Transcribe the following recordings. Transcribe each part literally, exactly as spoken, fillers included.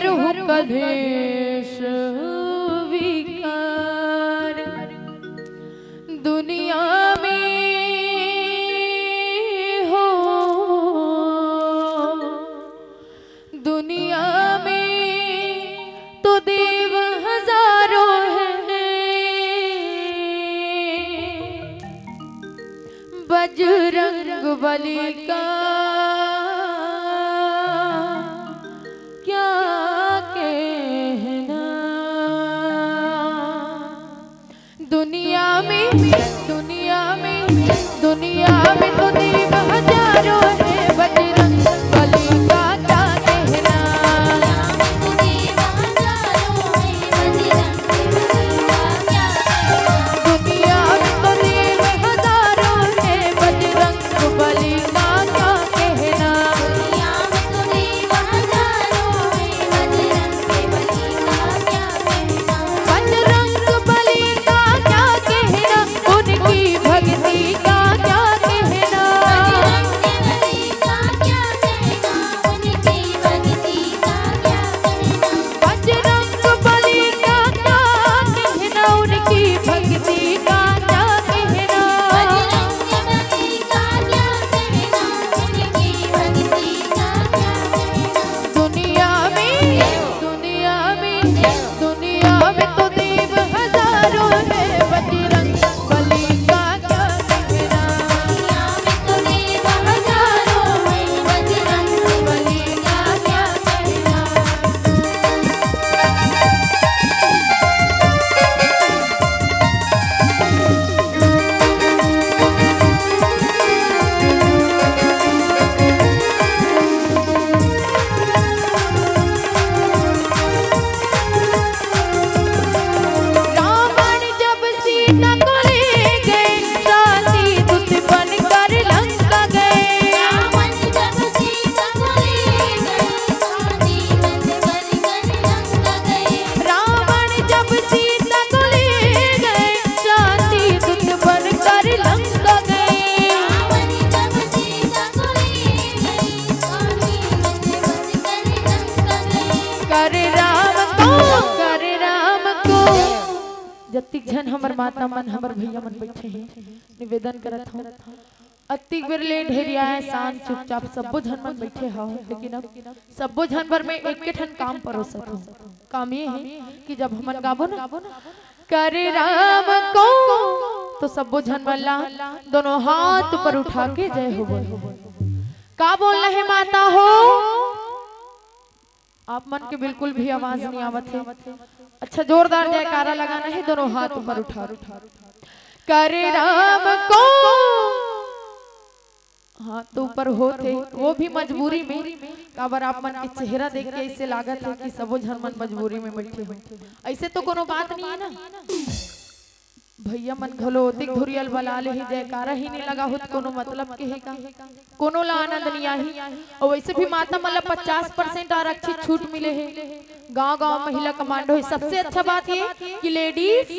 हरहु कलेश विकार दुनिया में हो, दुनिया में तो देव हजारों हैं, बजरंग बली का क्या कहना। दुनिया में, दुनिया में, दुनिया में तो देव हजारों हैं, बजरंग बली का क्या कहना। दुनिया में तो देव हजारों हैं, बजरंग बली का क्या कहना। बजरंग बली का क्या कहना, उनकी भक्ति का क्या कहना। बजरंग बली का क्या कहना, उनकी भक्ति का क्या कहना। दुनिया में, दुनिया में, दुनिया में तो देव हजारों हैं, बजरंग बली का क्या कहना। रावण जब सीता को ले गए, साथी दुष्ट बनकर लंका गए। रावण जब सीता को ले गए, साथी दुष्ट बनकर लंका गए। रावण जब सीता को ले गए, साथी दुष्ट बनकर लंका गए। रावण जब सीता को ले गए, साथी दुष्ट बनकर लंका गए। कर राम को, कर राम को। जतिक झन हमर माता मन, हमर भैया मन बैठे हैं, निवेदन करत हूँ, अतिक बेर ले ढेरिया है, शांत चुपचाप सब्बो झन मन बैठे हव, लेकिन अब सब्बो झन बर मैं एक ठन काम परोसत हूँ। काम ये है कि जब हमन गाबो ना, कर राम को, तो सब्बो झन मन ला दोनों हाथ ऊपर उठा के जय हो बोल। का बोलना है माता हो? आप मन के बिल्कुल भी आवाज नहीं आवत है। अच्छा, जोरदार जयकारा लगाना है, दोनों हाथ ऊपर उठा के। कर राम को। हाथ तो ऊपर होत है, वो भी मजबूरी में। काबर आप मन के चेहरा देख के ऐसे लागत है कि सबो झन मन मजबूरी में बैठे हो। ऐसे तो कोनो बात नहीं है ना। भैया मन घलो ओतिक धुरियल बला ले ही, जयकारा ही नहीं लगा होत, कोनो मतलब के हे का? कोनो ला आनंद नहीं आही। और वैसे भी माता मन ला पचास परसेंट आरक्षित छूट मिले हे। गांव-गांव महिला कमांडो हे। सबसे अच्छा बात ये कि लेडीज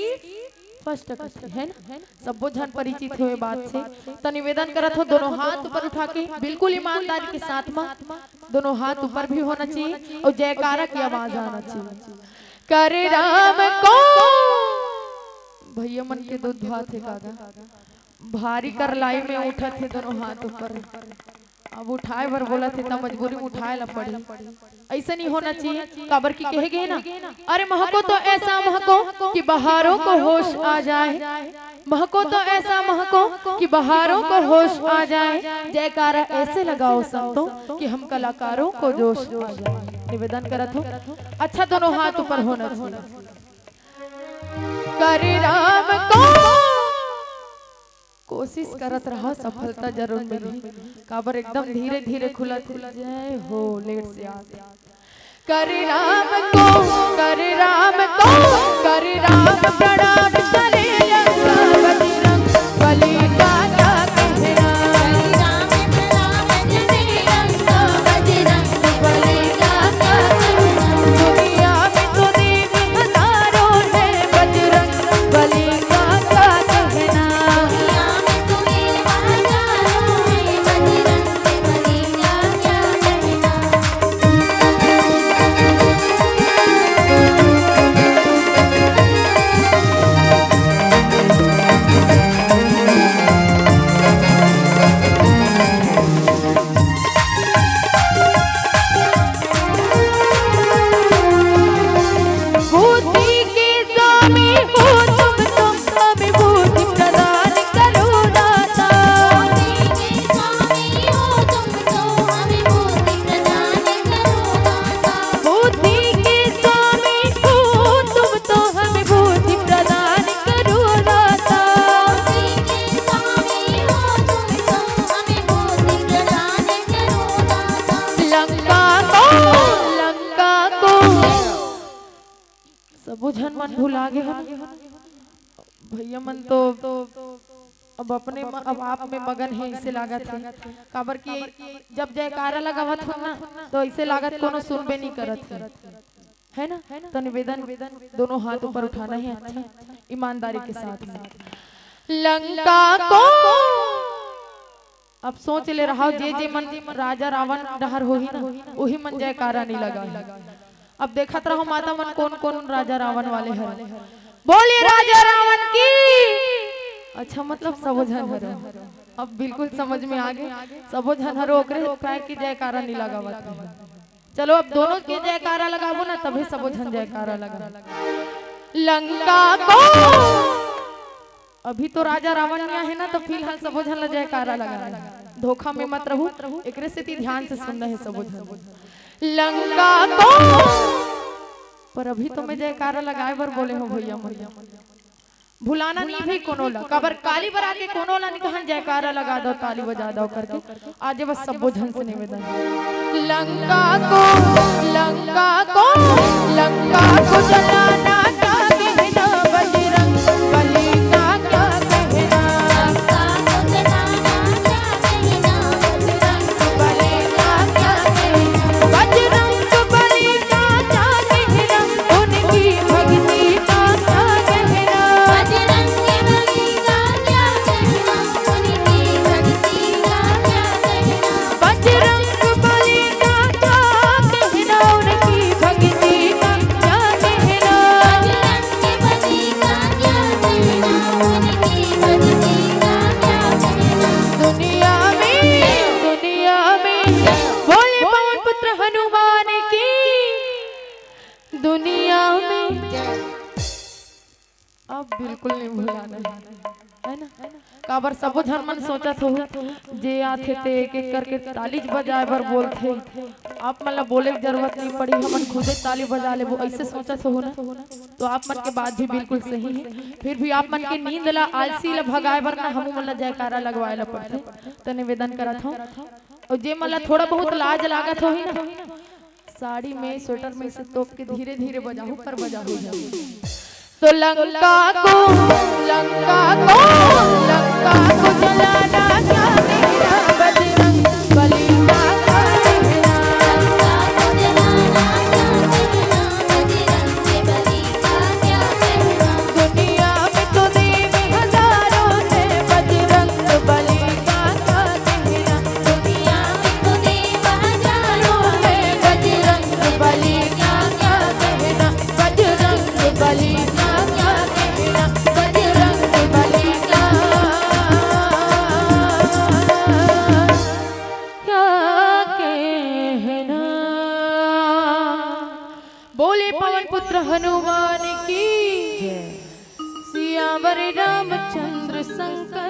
फर्स्ट कथे, है ना? सब्बो झन परिचित होए बात से। त निवेदन करत हो, दोनों हाथ ऊपर उठा के बिल्कुल ईमानदारी के साथ में दोनों हाथ ऊपर भी होना चाहिए और जयकारा की आवाज आना चाहिए। कर राम को। भैया मन के दूध भात हे काका, भारी करलाई में उठत हे दोनों हाथ ऊपर। अब उठाए बर बोलत हे त मजबूरी में उठाए ला पड़ी। ऐसे नहीं होना चाहिए, काबर की कहे गए ना, अरे महको तो ऐसा महको कि बहारों को होश आ जाए, महको तो ऐसा महको कि बहारों को होश आ जाए, जयकारा ऐसे लगाओ संतों कि हम कलाकारों को जोश आ जाए। निवेदन करत हो, अच्छा दोनों हाथ ऊपर होना चाहिए। कर राम को। कोशिश करत रहा, सफलता जरूर मिलही। काबर एकदम धीरे धीरे खुलत हे। जय हो, लेट से आत हे। कर राम को, कर राम को, कर राम प्रणाम करे लंका बजरंग बली का क्या कहना। दुनिया में तो देव हजारों हैं, बजरंग बली का क्या कहना। झन मन भुला गे हो। भैया मन तो अब अपने म-, अब आप में मगन हे, इसे लागत हे। काबर कि जब जयकारा लगावत हो ना, तो इसे लागत कोनो सुनबे नहीं करत हे, है ना? तो निवेदन, दोनों हाथ ऊपर उठाना है, अच्छा, ईमानदारी के साथ में। लंका को अब सोच ले रहा, जे जे मन राजा रावण डहर होही ना, उही मन जयकारा नहीं लगा। अब देखत रहो माता मन, कौन कौन राजा रावण वाले हर। बोले राजा रावण की। अच्छा, मतलब सबो झन हरो। अब बिल्कुल समझ में आ गए, सबो झन हरो ओकरे पाए की जयकारा नहीं लगावत रहे। चलो, अब दोनों के जयकारा लगाबो ना, तभी सबो झन जयकारा लगा। लंका को अभी तो राजा रावण नइ आहे ना, तो फिलहाल सबो झन ला जयकारा लगा रहे। धोखा में मत रहू, एकरे सेती ध्यान से सुनना है सबो झन। लंका को, पर अभी तो मैं जयकारा लगाए बर बोले हो भैया मन, भुलाना नहीं भी कोनो ला, काबर काली बरा के कोनो ला नहीं कहन जयकारा लगा दो, ताली बजा दो करके। आज बस सबो झन से निवेदन, लंका को, लंका को, लंका को जलाना क्या कहना, बजरंग बली का क्या कहना। बजरंग बली का क्या कहना, उनकी भक्ति का क्या कहना। बजरंग बली का क्या कहना, उनकी भक्ति का क्या कहना। बजरंग बली का क्या कहना, उनकी भक्ति का क्या कहना। बजरंग बली का क्या कहना, उनकी भक्ति का क्या कहना। दुनिया में, दुनिया में बोले पवन पुत्र हनुमान की। दुनिया में अब बिल्कुल नहीं भुलाना है, है ना? काबर सबो झन मन सोचत हो, जे आथे ते एक एक करके ताली बजाए बर बोलथे। आप मन ला बोले के जरूरत नहीं पड़ी, हमन खुदे ताली बजा लेबो, ऐसे सोचत हो ना? तो आप मन के बात भी बिल्कुल सही है। फिर भी आप मन के नींद ला, आलसी ला भगाए बर ना हमू मन ला जयकारा लगवाए ला पड़थे। तो निवेदन करत हूँ, और जे मन ला थोड़ा बहुत लाज लागत होही ना, साड़ी में, स्वेटर में से तोप के धीरे धीरे बजाहू, पर बजाहू जरूर। तो लंका को, लंका को, लंका को जलाना क्या कहना, बजरंग बली का क्या कहना। दुनिया में तो देव हजारों हैं, बजरंग बली का क्या कहना। दुनिया में तो देव हजारों हैं, बजरंग बली का क्या कहना। बजरंग बली का क्या कहना, बजरंग बली का क्या कहना। बोले पवन पुत्र हनुमान की, सियावर रामचंद्र शंकर।